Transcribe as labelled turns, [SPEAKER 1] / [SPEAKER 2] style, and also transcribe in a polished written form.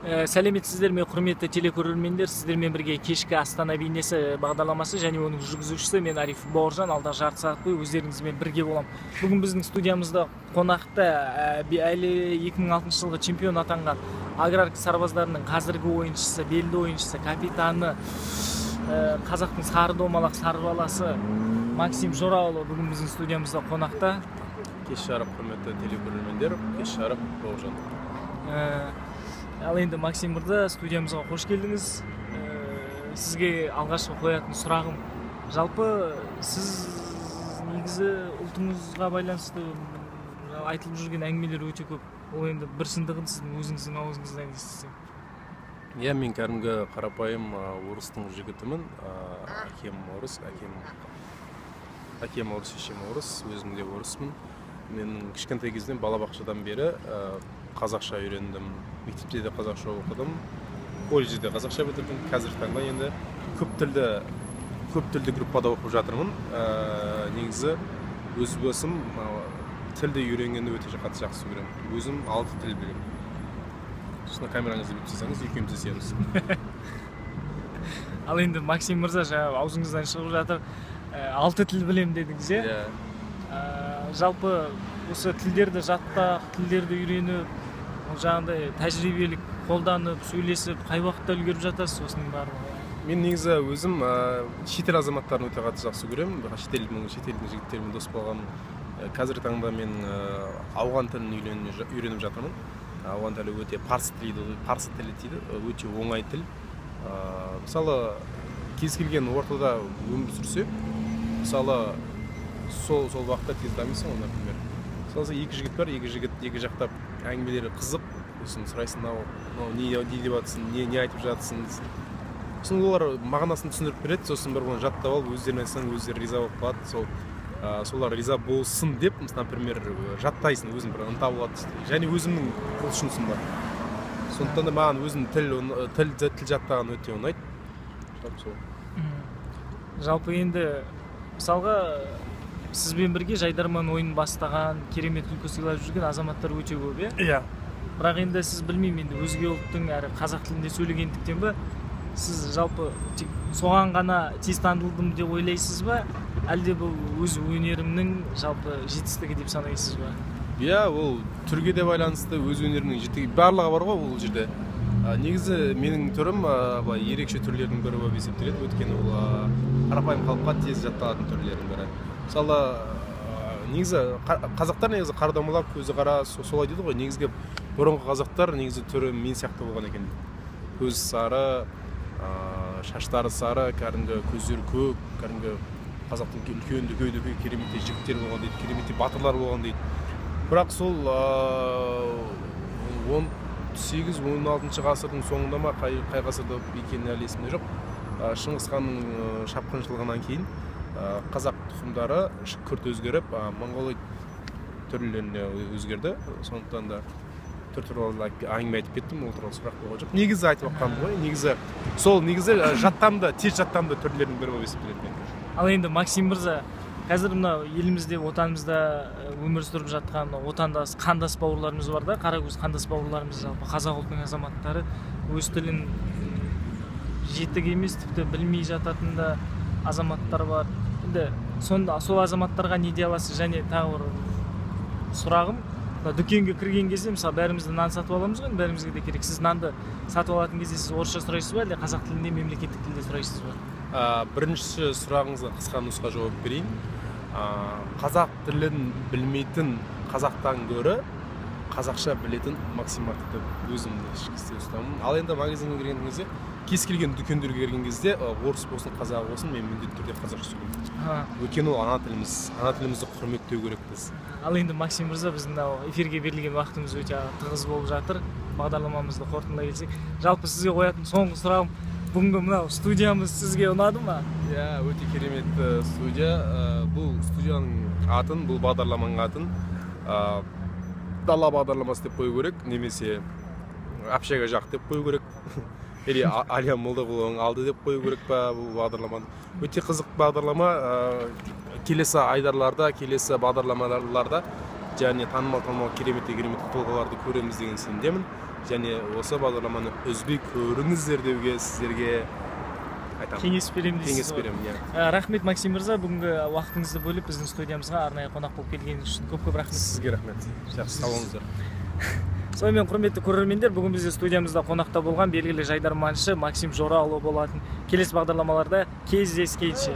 [SPEAKER 1] Сәлеметсіздер ме, құрметті телекөрермендер, сіздермен бірге кешкі Астана бейнесі бағдарламасы және оның жүргізушісі мен, Ариф Бауыржан, алдағы жарты сағат бойы өздеріңізбен бірге боламын. Бүгін біздің студиямызда қонақта әлі 2006 жылғы чемпион атанған Аграрка сарбаздарының қазіргі ойыншысы, белді ойыншысы, капитаны, қазақтың сары домалақ сары баласы Максим Жораұлы бүгін біздің студиямызда қонақта.
[SPEAKER 2] Кеш жарық, құрметті телекөрермендер, кеш жарық, Бауыржан.
[SPEAKER 1] Ал енді, Максим мырза, студиямызға қош келдіңіз. Сізге алғашқы қоятын сұрағым, жалпы сіз негізі ұлтыңызға байланысты айтылып жүрген әңгімелер өте көп. Ол енді бір шындығын сіздің өзіңіздің аузыңыздан естісем.
[SPEAKER 2] Иә, мен кәдімгі қарапайым орыстың жігітімін. Әкем орыс, әкем орыс, шешем орыс, өзім де орыспын. Мен кішкентай кезден, балабақшадан бері қазақша үйрендім. Мектепте де қазақша оқыдым, колледжде де қазақша бітірдім. Қазіргі таңда енді көп тілді группада оқып жатырмын. Негізі өз басым тілді үйренгенді өте қатты жақсы көремін. Өзім алты тіл білемін. Сосын камераңызды бүйтіп тастасаңыз, екеуміз істейміз.
[SPEAKER 1] Ал енді, Максим мырза, жаңа аузыңыздан шығып жатыр, алты тіл білемін дедіңіз, иә?
[SPEAKER 2] Иә.
[SPEAKER 1] Жалпы осы тілдерді жаттап, тілдерді үйреніп, ол жаңағыдай тәжірибелік қолданып, сөйлесіп, қай уақытта үлгеріп жатасыз осының барлығы?
[SPEAKER 2] Мен негізі өзім шетел азаматтарын өте қатты жақсы көремін. Шетелдің жігіттерімен дос болғанмын. Қазіргі таңда мен ауған тілін үйреніп жатырмын. Ауған тілі өте, парсы тілі дейді, парсы тілі дейді, өте оңай тіл. Мысалы, кез келген ортада өмір сүрсе, мысалы, сол уақытта тез дамисың ғой. Например, мысалы, екі жігіт бар, екі жігіт екі жақтап, әңгімелері қызық. Сосын сұрайсың: мынау мынау не деп жатырсың, не айтып жатырсың дейсің. Сосын олар мағынасын түсіндіріп береді. Сосын бір оны жаттап алып, өздеріне айтсаң, өздері риза болып қалады. Сол солар риза болсын деп, например, жаттайсың, өзің бір ынта болады және өзімнің құлшынысым бар. Сондықтан да маған өзім тіл жаттаған өте ұнайды, жалпы сол.
[SPEAKER 1] Жалпы енді, мысалға, сізбен бірге «Жайдарман» ойынын бастаған, керемет күлкі сыйлап жүрген азаматтар өте көп, иә?
[SPEAKER 2] Иә.
[SPEAKER 1] Бірақ енді сіз, білмеймін енді, өзге ұлттың әрі қазақ тілінде сөйлегендіктен бе, сіз жалпы тек соған ғана тез танылдым деп ойлайсыз ба, әлде бұл өз өнерімнің жалпы жетістігі деп санайсыз ба?
[SPEAKER 2] Иә, ол түрге де байланысты, өз өнерімнің жетігі, барлығы бар ғой ол жерде. Негізі менің түрім былай ерекше түрлердің бірі болып есептеледі, өйткені ол қарапайым халыққа тез жатталатын түрлердің бірі. Мысалы, негізі қазақтар негізі қара домалақ, көзі қара, солай дейді ғой. Негізгі бұрынғы қазақтар негізі түрі мен сияқты болған екен: көзі сары, шаштары сары, кәдімгі көздері көк, кәдімгі қазақтың үлкен, дөкей дөкей кереметтей жігіттер болған дейді, кереметтей батырлар болған дейді. Бірақ сол 18, 16-шы ғасырдың соңында ма, қай ғасырда екені әлі есімде жоқ, Шыңғыс ханның шапқыншылығынан кейін қазақ тұқымдары күрт өзгеріп, монғолоид түрлеріне өзгерді. Сондықтан да түр туралы әңгіме айтып кеттім, ол туралы сұрақ болған жоқ. Негізі айтып жатқаным ғой, негізі сол, негізі жаттамды, тез жаттамды түрлердің бірі болып есептеледі менікі.
[SPEAKER 1] Ал енді, Максим мырза, қазір мынау елімізде, отанымызда өмір сүріп жатқан мынау отандас, қандас бауырларымыз бар да, қаракөз қандас бауырларымыз, жалпы қазақ ұлтының азаматтары өз тілін жетік емес, тіпті білмей жататын да азаматтар бар. Енді сонда сол азаматтарға не дей аласыз? Және тағы бір сұрағым: мына дүкенге кірген кезде, мысалы, бәріміз де нан сатып аламыз ғой енді, бәрімізге де керек. Сіз нанды сатып алатын кезде сіз орысша сұрайсыз ба, әлде қазақ тілінде, мемлекеттік тілде сұрайсыз ба?
[SPEAKER 2] Бірінші сұрағыңызға қысқа нұсқа жауап берейін. Қазақ тілін білмейтін қазақтан гөрі қазақша білетін Максим артық деп өзімді ішкі істер ұстамын. Ал енді магазинге кірген кезде, кез келген дүкендерге кірген кезде, орыс болсын, қазақ болсын, мен міндетті түрде қазақша сөйлеймін, өйткені ол ана тіліміз, ана тілімізді құрметтеу керекпіз.
[SPEAKER 1] Ал енді, Максим мырза, біздің мынау эфирге берілген уақытымыз өте тығыз болып жатыр. Бағдарламамызды қорытындылай келсек, жалпы сізге қоятын соңғы сұрағым: бүгінгі мынау студиямыз сізге ұнады ма?
[SPEAKER 2] Иә, өте керемет студия. Бұл студияның атын, бұл бағдарламаның атын «Дала бағдарламасы» деп қою керек немесе «Общага жақ» деп қою керек или Әлия Молдағұлованың алды деп қою керек па бұл бағдарламаны. Өте қызық бағдарлама. Келесі айдарларда, келесі бағдарламаларда және танымал танымал, керемет керемет тұлғаларды көреміз деген сенімдемін. Және осы бағдарламаны үзбей көріңіздер деуге сіздерге айтамын.
[SPEAKER 1] Кеңес беремін дейсіз
[SPEAKER 2] Кеңес
[SPEAKER 1] ғой.
[SPEAKER 2] беремін, иә.
[SPEAKER 1] Рахмет, Максим мырза, бүгінгі уақытыңызды бөліп, біздің студиямызға арнайы қонақ болып келгеніңіз үшін көп көп рахмет.
[SPEAKER 2] Сізге рахмет, жақсы, сау болыңыздар.
[SPEAKER 1] Сонымен, құрметті көрермендер, бүгін бізде студиямызда қонақта болған белгілі жайдарманшы Максим Жораұлы болатын. Келесі бағдарламаларда кездескенше.